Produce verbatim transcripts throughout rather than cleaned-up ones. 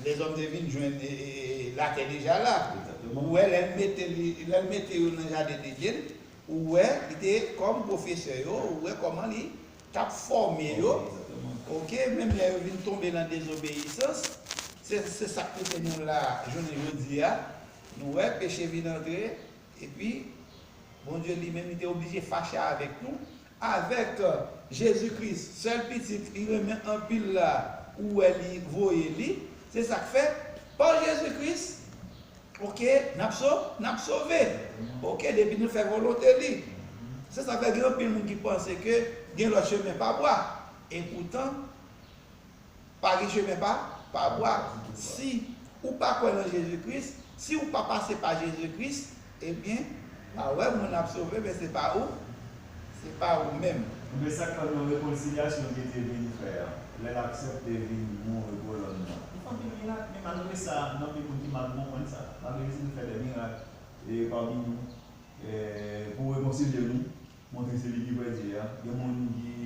Lèzòm te vin jwenn e, e, e, latè deja la. Ou wè, lè l mete, li, lè l mete yo nan jaden Edenn, ou wè, li te kòm pwofesè yo, ou wè kòman li t ap fòme yo. Ok, menm lè yo vin tonbe nan dezobeyisans, se, se sa k pote nou la jounen jodi a. Nou wè, peche vin antre, epi Bondye li menm, li te oblije fache avèk nou. Avèk, euh, Jezi Kris, sèl pitit li renmen anpil la, ou wè li voye li, se sa k fè, pa Jezi Kris, ok, n ap so-, n ap sove. Ok, depi nou fè volonte li. Se sa k fè gen anpil moun ki panse ke gen lòt chemen pa bwa. E poutan, pa gen chemen pa, pa bwa. Si ou pa kwè nan Jezi Kris, si ou pa pase pa Jezi Kris, ebyen, pa wè moun ap sove, men se pa ou, se pa ou menm. Men sa k fè nan rekonsilyasyon ki te vin fè a, lè l aksepte vin mouri pou lòm nan. Li fè anpil mirak, men malgre sa, gen anpil moun ki mal konprann sa. Malgre Jezi te fè de mirak, e, pami nou, e, pou rekonsilye nou, montre se li ki vrè Dye a. Gen moun ki,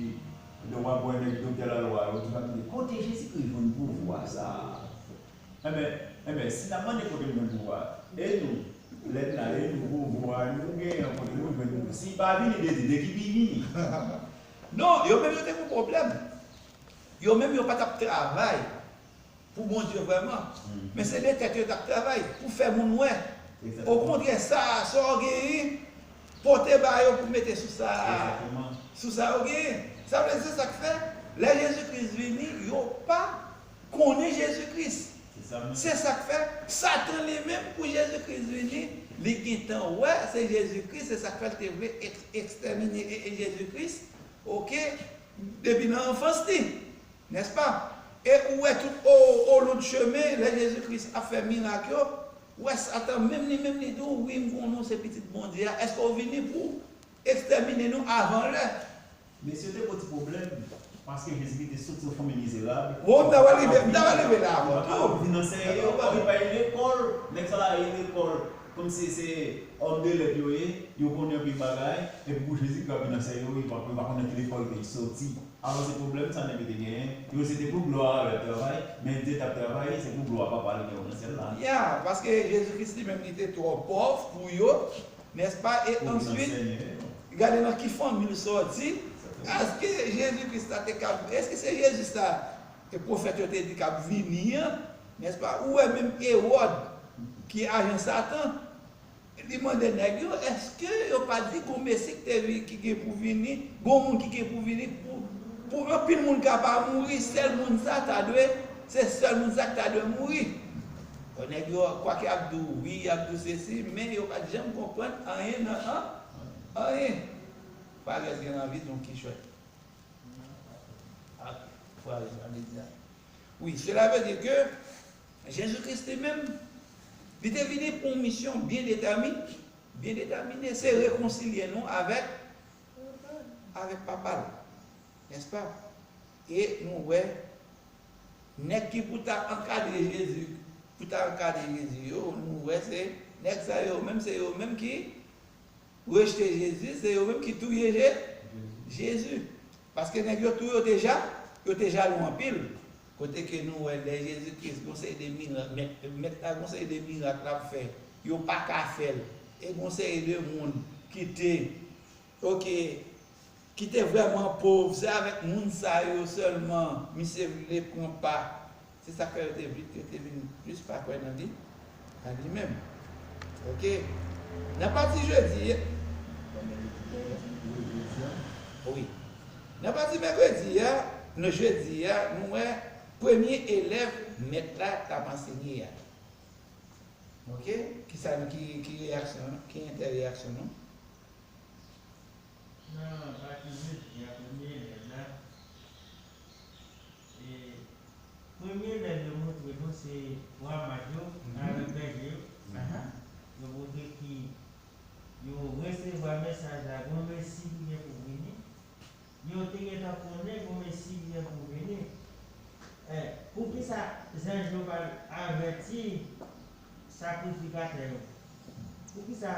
lè w ap wè nèg doktè lalwa yo, tout ap mande, "Kote Jezikri jwenn pouvwa sa a?" Enben, enben, si n ap mande kote l jwenn pouvwa, e nou, lè n la, e nou, pouvwa nou genyen an, kote nou jwenn pouvwa? Si l pa vini de Dye, de ki li vini? Non, yo menm yo te gen pwoblèm. Yo menm yo pa t ap travay pou Bondye vrèman. Men se de tèt yo t ap travay pou fè moun wè. Okontrè, sa, sa w genyen, pote ba yo pou mete sou sa, sou sa yo genyen. Sa vle di, se sa k fè, lè Jezi Kris vini, yo pa konnen Jezi Kris. Se sa k fè, Satan li menm, pou Jezi Kris vini, li gentan wè se Jezi Kris, se sa k fè l te vle eks-, ekstèmine e, e Jezi Kris, ok, depi nan anfans li. Nèspa? E ou wè tout o, o long chemen, lè Jezi Kris ap fè mirak yo, ou wè Satan menm li menm li di w, "Wi, m konnen w se pitit Bondye a, èske w vini pou ekstèmine nou avan lè?" Mesye, te gen yon ti pwoblèm, paske Jezi te soti yon fanmi mizerab. Bon, m ta pral rive, m ta pral rive la avè w tou. Vin anseye yo, ò, li pa al lekòl, nèg sa la al lekòl, kòmsi se òm de lèt yo ye, yo konnen anpil bagay, epi pou Jezi ki ap vin anseye yo, yo pa, yo pa konnen ki lekòl ke l soti. Alò, se pwoblèm sa nèg yo te genyen. Yo se te pou glwa a, yo t ap travay, men Dye t ap travay, se pou glwa Papa li gen nan syèl la. Ya, paske Jezi Kris li menm, li te twò pòv pou yo, nèspa? E answit, gade nan ki fanmi l sòti. Èske Jezi Kris la te kab, èske se Jezi sa, e pwofèt yo te di k ap vini an, nèspa? Ou wè menm Ewòd, ki ajan Satan, li mande nèg yo, èske yo pa di gon Mesi ki te vi-, ki gen pou vini, gon moun ki gen pou vini pou, pou anpil moun ka pa mouri, sèl moun sa ta dwe, se sèl moun sa ki ta dwe mouri? Bon, nèg yo, kwake y ap di w wi, y ap di w sesi, men yo pa t janm konprann anyen nan an-, anyen. Parèt gen nan vizyon kichòy. Ak fraz sa vle di a. Wi, cela veut dire que Jezi Kris li menm, li te vini pou yon misyon byen detèmi-, byen detèmine, se rekonsilye nou avèk, avèk Papa l, nèspa? E nou wè, nèg ki pou ta ankadre Jezi, pou ta ankadre Jezi yo, nou wè se nèg sa yo menm, se yo menm ki rejte Jezi, se yo menm ki touye Je-, Jezi. Paske nèg yo tou yo te ja-, yo te jalou anpil. Kote ke nou wè lè Jezi Kris gon seri de mirak, mèt, mèt la gon seri de mirak l ap fè, yo pa ka fè l. E gon seri de moun ki te, ok, ki te vrèman pòv, se avèk moun sa yo sèlman misye vle pran pa. Se sa k fè yo te vin, yo te vin plis pa kwè nan li, nan li menm. Ok. Nan pati jedi, wi. Nan pati mèkredi a, nan jedi a, nou wè premye elèv mèt la t ap ansenye a. Ok? Kisa nou, ki, ki reyaksyon nou? Ki entèreyaksyon nou? Nan pati jedi a, premye elèv la, e, premye elèv yo montre nou se twa maj yo avèk bèje yo. Yo montre ki yo resevwa mesaj la, gon Mesi ki gen pou vini. Yo te gentan konnen gon Mesi ki gen pou vini. E, poukisa zanj yo pa t avèti sakrifikatè yo? Poukisa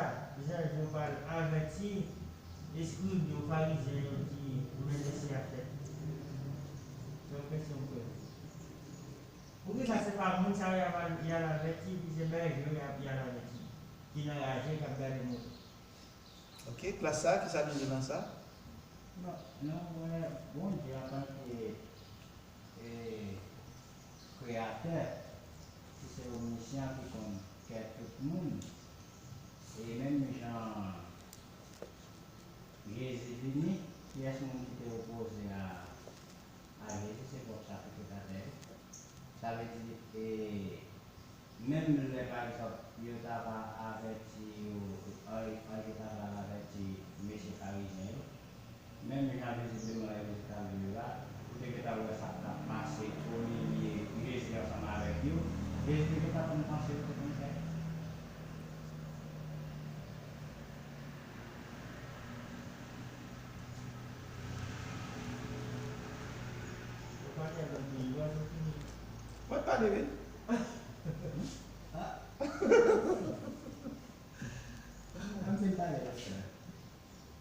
zanj yo pa t avèti eskrib yo, farizyen yo ki men Mesi a fèt? Se yon kesyon m poze. Poukisa se pa moun sa yo y ap al, y al avèti, epi se bèje yo y ap, y al avèti, ki nan raje, k ap gade mouton? Ok, klas sa, kisa nou di nan sa? Bon, nou wè Bondye antanke, e, kreyatè, ki se omnisyan, ki konn kè tout moun. E menm jan Jezi vini, kiyès moun ki te opoze a, a Jezi? Se pwòp sakrifikasyonè. Sa vle di, e, menm lè, pa egzanp, yo ta va avèti yo, anj, anj yo ta va avèti mesye farizyen yo, menm jan vizibleman lè Jezi t ap viv la, ou te gentan wè sa k t ap pase o milye Jezi ansanm avèk yo, Jezi te gentan konn panse yo te konn fè. Mwen pale, wi. Ann fin pale, pastè.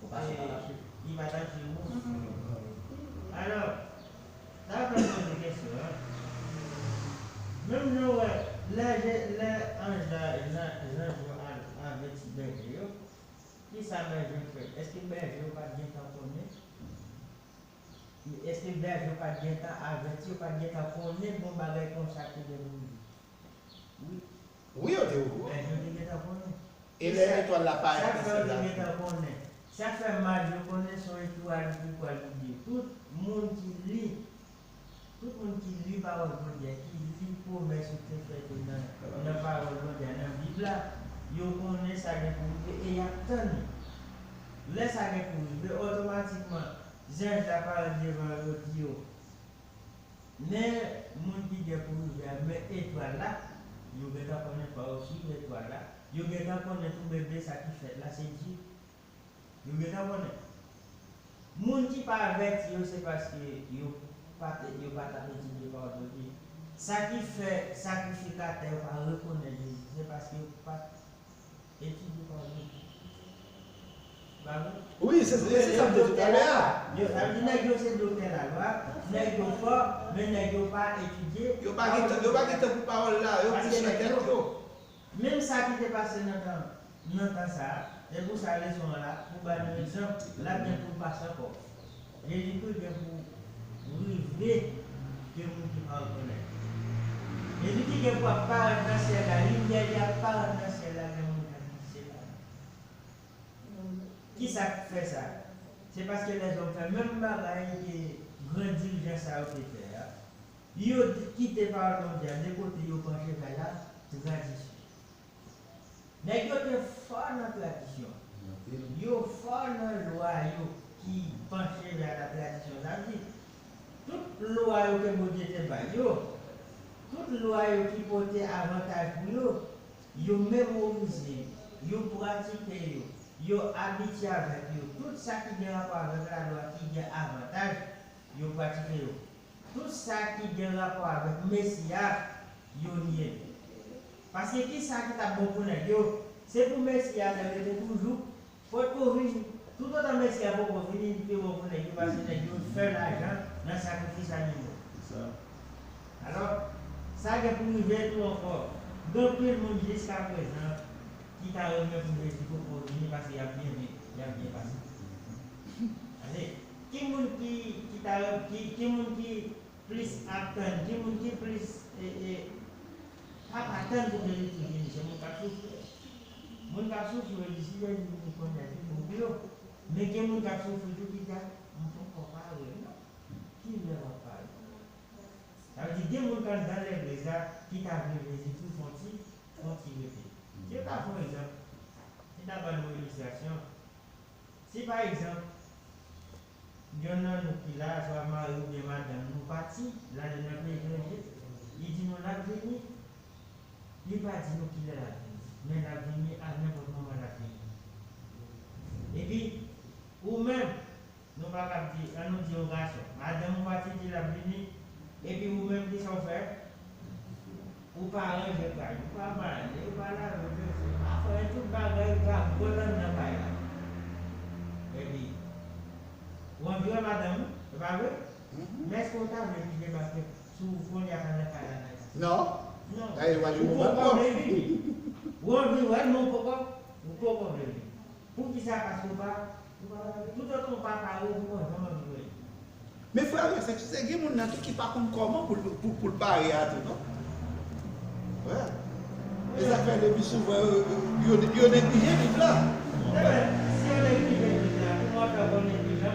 Ou pase pa la suite. Li pa ta jwe wòl. Alò, sa fè m poze kesyon an. Menm jan w wè, lè je, lè anj la, zanj yo al avèti bèje yo, kisa bèje yo fè? Èske bèje yo pa t gentan konnen? Èske bèje yo pa t gentan avèti, yo pa t gentan konnen gon bagay konsa ki gen pou rive? Wi. Wi, yo te okouran. Bèje yo te gentan konnen. E lè etwal la parèt nan syèl la? Sa k fè yo te gentan konnen? Sa k fè maj yo konnen se yon etwal ki pral gide yo? Tout moun ki li, tout moun ki li pawòl Bondye a, ki li pwomès yo te fè yo nan, nan pawòl Bondye a, nan Bib la, yo konnen sa gen pou rive e y ap tann li. Lè sa gen pou rive, otomatikman, zanj la parèt devan yo, di yo, men moun ki gen pou rive a, men etwal la, yo gentan konnen pa yo swiv etwal la, yo gentan konnen tou bebe sa ki fèt la, se Dye. Yo gentan konnen. Moun ki pa avèti yo, se paske yo pa t, yo pa t ap etidye pawòl Bondye. Sa ki fè sakrifikatè yo pa rekonèt Jezi, se paske yo pa t etidye pawòl Bondye. Pa vre? Wi, se, se, se sa m te di talè a. Yo, sa vle di nèg yo se doktè lalwa, nèg yo fò, men nèg yo pa etidye. Yo pa gen tan, yo pa gen tan pou pawòl la, yo plis nan tèt yo. Menm sa ki te pase nan tan, nan tan sa a, e pou sa leson an la, pou ba nou egzanp, l ap gen pou l pase ankò. Jezikri gen pou rive gen moun ki pa rekonèt. Jezi ki gen pou ap parèt nan syèl la, limyè li ap parèt nan syèl la, gen moun k ap di se pa li. Kisa k fè sa? Se paske lèzòm fè menm bagay ke gran dirijan sa yo te fè a. Yo kite pawòl Bondye a de kote, yo panche vè la tradisyon. Nèg yo te fò nan tradisyon. Yo fò nan lwa yo ki panche vè la tradisyon. Sa vle di, tout lwa yo ke Bondye te bay yo, tout lwa yo ki pote avantaj pou yo, yo memorize yo, yo pratike yo, yo abitye avèk yo. Tout sa ki gen rapò avèk lalwa ki gen avantaj, yo pratike yo. Tout sa ki gen rapò avèk Mesi a, yo nye. Paske ki sa ki t ap bon pou nèg yo? Se pou Mesi a te rete toujou, potko vini. Toutotan Mesi a poko vini, li pi bon pou nèg yo, paske nèg yo fè lajan nan sakrifis animo. Alò, sa gen pou rive tou ankò. Gen anpil moun jiskaprezan ki ta renmen pou Jezi poko vini, paske y ap byen viv, y ap byen pase. Tande, ki moun ki, ki ta, ki, ki moun ki plis ap tann, ki moun ki plis, e, e, pa, pa tann pou Jezikri vini, se moun k ap soufri. Moun k ap soufri yo di si Jezi vini kounye a, pi bon pou yo. Men gen moun k ap soufri tou ki di, "M poko pare non. Kilè w ap pare?" Sa vle di, gen moun k anndan legliz la ki ta vle Jezikri fè yon ti, fè yon ti rete. Si yo ta fè yon egzanp, si ta ban nou ilistrasyon, si pa egzanp, yonn nan nou ki la, swa mari oubyen madanm nou pati, l ale nan peyi etranje, li di nou l ap vini, li pa di nou kilè l ap vini, men l ap vini a nenpòt moman l ap vini. Epi, ou menm, nou pa kab di, an nou di yon gason, madanm ou pati di l ap vini, epi ou menm kisa w fè? Ou pa ranje kay, ou pa bale, ou pa lave vese, ou pa fè tout bagay gagòt anndan kay la. Epi, ou anvi wè madanm ou, se pa vre? Men èske w ta vle li debake sou ou kounye a pandan kay la nan eta? Non. Non. Dayè, w a di Ou ou poko pa vle vini. Ou anvi wè l, men ou poko, ou poko vle vini. Poukisa? Paske ou pa, ou pa, toutotan ou pa pare, ou poko janm anvi wè l. Men frè e sè, se gen moun nan tou ki pa konn kòman pou l pou, pou l pare a tou, non? Wè. E sa k fè depi souvan yo, yo, yo neglije liv la. Ebyen, si yo neglije liv la, kòman w ap fè konnen